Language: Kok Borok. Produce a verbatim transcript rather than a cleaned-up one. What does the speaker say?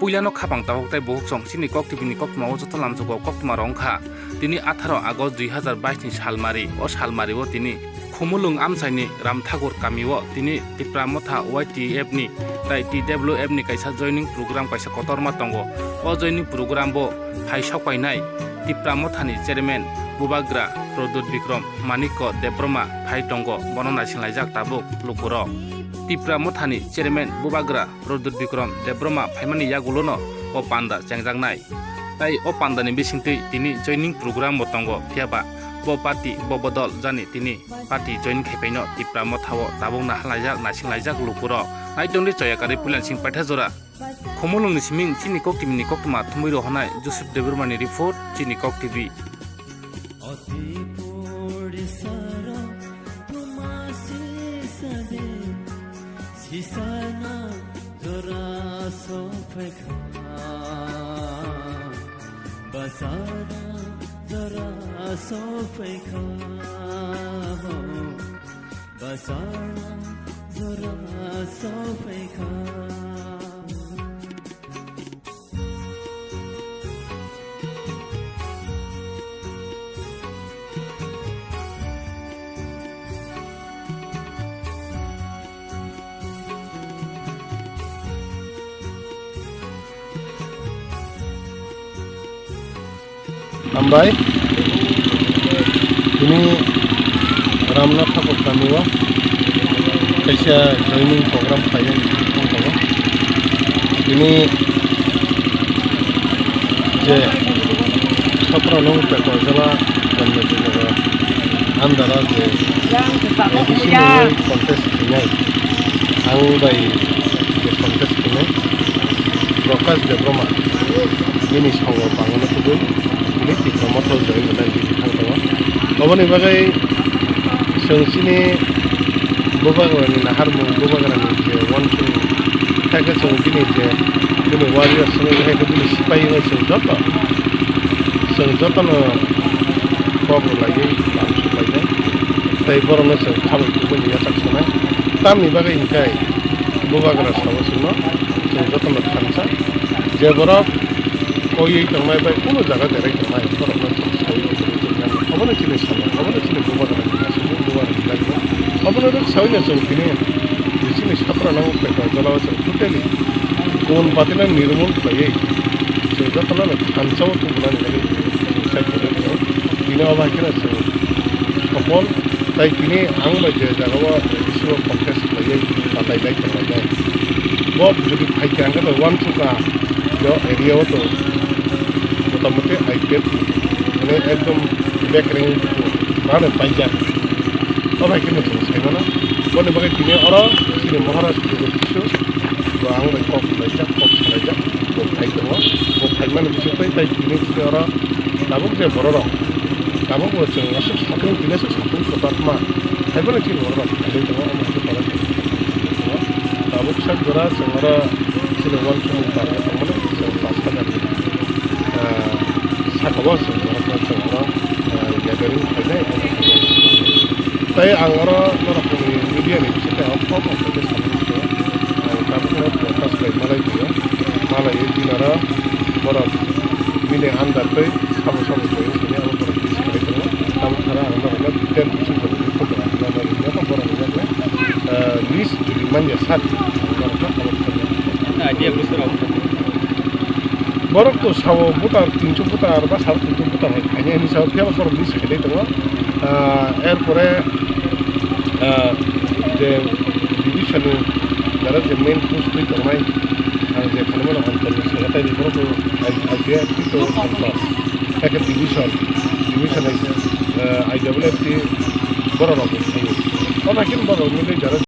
Puilano khapang tabuk tei bukhuk song chini Kok T V ni koktwma o joto lamsogo koktwma rok wngkha. Tini atharo August dui hazar bais ni salmari, o salmari o tini Khumulwng amchaini Ramthakur kami o tini Tipra Motha Y T F ni tai T W F ni kaisa joining program kaisa kotorma tongo. O joining program bo phai sokpainai Tipra Motha ni chairman Bubagra Pradyut Bikram Manikya Debbarma phai tongo, bono naisinglaijak tabuk lukurok. Tipra Motha ni chairman Bubagra Pradyut Bikram Debbarma phaimani yagulono o panda chengjaknai. Tai o pandani bisingtwi tini joining program bo tongo, phiyaba bo party bo bodol jani tini party join khaipaino Tipra Motha o tabuk naharlaijak naisinglaijak lukurok. Naitongdi choya karwi Puilansing Paithajora. Khumulwng ni siming chini Kok T V ni koktwma thumwi rohornai Joseph Debbarma ni report, chini Kok T V. Oti puri saro tumasi sade sisana jora sophaikha, basana jora sophaikha, basana jora sophaikha. Hambai. Tini Ramnath Thakur kami o kaisa joining program khlaiwi tongkha. Tini je Saprano Pekoljala Janmati Nagar under o je A D C ni contest khainai, ang bai je contest khainai Prakash Debbarma, bini songo bangma kubui. Bini Tipra Motha o join rwnai bini thang tongo. Oboni bagwi chwng chini Bubagrani naharmung, Bubagrani je uansukmung, hai khe chwng bini je bini warriors wngwi hai khe bini sipai wngwi chwng joto, chwng jotono kok rwlaiwi lam suklainai tei borokno chwng khabai kubuni yachak sanai. Tamni bagwi hinkhe Bubagra sao chwngno, chwng jotono thansa, je borok koiwi tongnai bai kunu jaga derai tongnai, borokno chwng saui tongwi tongmani. Obono chini samung, obono chini Bubagrani samung, Bubagrani jagao. Obono rwk saui no chwng tini chini Saprano Pekoljala o chwng totally kubun party no nirmul khlaiwi chwng jotono thansa o tubunani bagwi chwng sai tongwi tongo. Tini o bai kheno chwng sopol tai tini ang bai je jagao issue o contest khlaiwi batai lai tonglai nai. Bo jodi phaikha hwnkhe bai uansukha, je o area o to motamoti I P F T, mane ekdom bekereng mane paijak. O bai kheno chwng sai mano. Boni bagwi tini oro chini Maharaj Pradyut Kisu bo ang bai kok laijak, kok salaijak, bo phai tongo. Bo phaimani bisingtwi tai tini chini oro tabuk je bororok, tabuk bo chwng aswk satung tini aswk satung kwbangma. Haiphano chini bororok khailai tongo, omo hai khe parai tongo. Tabuk sak jora chwng oro chini uansukmung barna tongmani chwng pash hajar ni, ah, sakao chwng borokno chwng oro, ah, gathering khainai. Tai ang oro norokni media ni bisingtwi ang kok kok khe samani khe ang tabukno broadcast khlai malai tongwi malaiwi bini oro borok bini under twi sabo sabo khlaiwi sini abo borok list khlai tongo. Tabuk thara ang norokno detail bising borokni photo ang norokno rinai khe borok wngjak khe, ah, list jodi manya sat ang norokno abo khlai. Idea busi rok. Borok to sao voter tinso voter ba sao tinso voter hai khainai hinwi sao, phiya borok list khainai tongo. Ah, er pore, ah, je division ni jara je main post twi tongnai, ang je khainai mano Anton ni sengha tai ni borok to I P F T to Anton. Hai khe division, division ni, ah, I P F T borok rok bo khainai. Omo hai khe borok nugwi jara